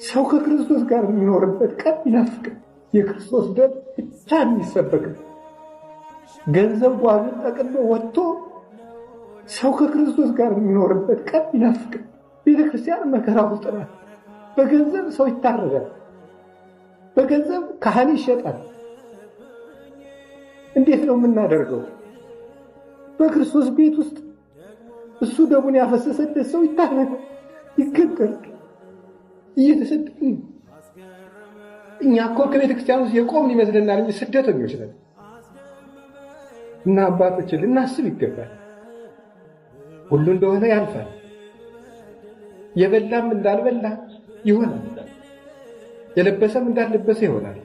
ሰው ከክርስቶስ ጋር የሚኖርበት ቀን ይናፍቃል። የክርስቶስ ደም ብቻ የሚሰበክበት ገንዘብ ጓዙን ጠቅልሎ ወጥቶ ሰው ከክርስቶስ ጋር የሚኖርበት ቀን ይናፍቃል። ቤተክርስቲያን መከራ ውስጥ ናት። በገንዘብ ሰው ይታረዳል። በገንዘብ ካህን ይሸጣል። እንዴት ነው የምናደርገው? በክርስቶስ ቤት ውስጥ እሱ ደሙን ያፈሰሰለት ሰው ይታረዳል፣ ይገደላል፣ እየተሰደድን እኛ እኮ ከቤተ ክርስቲያን ውስጥ የቆምን ይመስለናል እንጂ ስደተኞች ነን። እና አባቶችን ልናስብ ይገባል። ሁሉ እንደሆነ ያልፋል። የበላም እንዳልበላ ይሆናል፣ የለበሰም እንዳልለበሰ ይሆናል።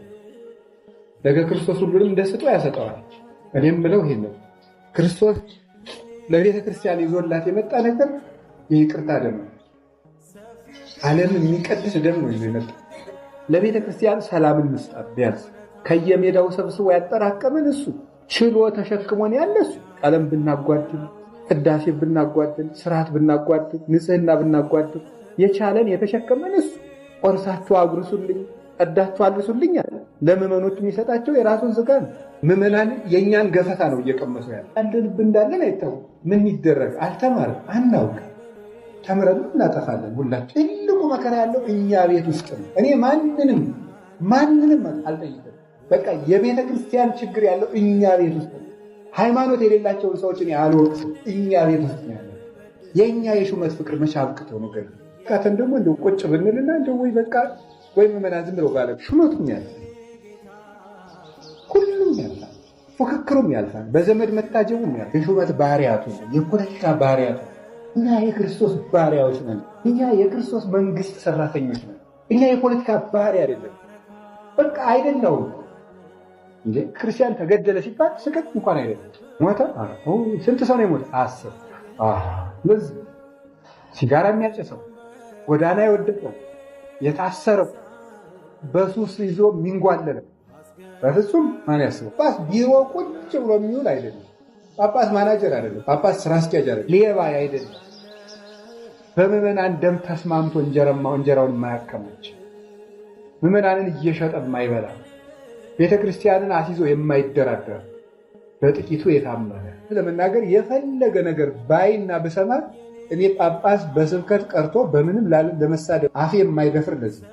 ነገ ክርስቶስ ሁሉንም እንደስጦ ያሰጠዋል። እኔም ምለው ይሄን ነው። ክርስቶስ ለቤተ ክርስቲያን ይዞላት የመጣ ነገር የይቅርታ ደም ነው። ዓለም የሚቀድስ ደም ነው ይዞ የመጣ። ለቤተ ክርስቲያን ሰላምን መስጣት ቢያንስ ከየሜዳው ሰብስቦ ያጠራቀመን እሱ ችሎ ተሸክሞን ያለ እሱ። ቀለም ብናጓድል፣ ቅዳሴ ብናጓድል፣ ስርዓት ብናጓድል፣ ንጽህና ብናጓድል የቻለን የተሸከመን እሱ። ቆርሳችሁ አጉርሱልኝ፣ ቀዳችሁ አልብሱልኝ አለ። ለምዕመኖች የሚሰጣቸው የራሱን ስጋ ነው። ምዕመናን የእኛን ገፈታ ነው እየቀመሱ ያለ። አንድ ልብ እንዳለን አይታወቅም። ምን ይደረግ? አልተማርም፣ አናውቅ። ተምረን እናጠፋለን። ሁላችን ትልቁ መከራ ያለው እኛ ቤት ውስጥ ነው። እኔ ማንንም ማንንም አልጠይቅም። በቃ የቤተ ክርስቲያን ችግር ያለው እኛ ቤት ውስጥ ነው። ሃይማኖት የሌላቸውን ሰዎች እኔ አልወቅስም። እኛ ቤት ውስጥ ነው ያለው። የእኛ የሹመት ፍቅር መቼ አብቅቶ ነው? ገና ካተን ደግሞ እንደው ቁጭ ብንልና እንደው ወይ በቃ ወይ ምዕመናን ዝም ብለው ባለ ሹመቱም ያልፋል፣ ሁሉም ያልፋል፣ ፉክክሩም ያልፋል፣ በዘመድ መታጀቡም ያልፋል። የሹመት ባህሪያቱ የፖለቲካ ባህሪያቱ እኛ የክርስቶስ ባሪያዎች ነን። እኛ የክርስቶስ መንግስት ሰራተኞች ነን። እኛ የፖለቲካ ባሪያ አይደለም። በቃ አይደለውም እንዴ። ክርስቲያን ተገደለ ሲባል ስቅቅ እንኳን አይደለም። ሞተ፣ ስንት ሰው ነው የሞተ? 10። በዚህ ሲጋራ የሚያጨሰው፣ ጎዳና የወደቀው፣ የታሰረው፣ በሱስ ይዞ የሚንጓለለው በፍጹም ማን ያስበው? ጳጳስ ቢሮ ቁጭ ብሎ የሚውል አይደለም። ጳጳስ ማናጀር አይደለም። ጳጳስ ስራ አስኪያጅ አይደለም። ሌባ አይደለም። በምዕመናን ደም ተስማምቶ እንጀራውን የማያከማች፣ ምዕመናንን እየሸጠ የማይበላ፣ ቤተ ክርስቲያንን አስይዞ የማይደራደር፣ በጥቂቱ የታመነ። ለመናገር የፈለገ ነገር ባይና ብሰማ እኔ ጳጳስ በስብከት ቀርቶ በምንም ለመሳደብ አፌ የማይደፍር ለዚህ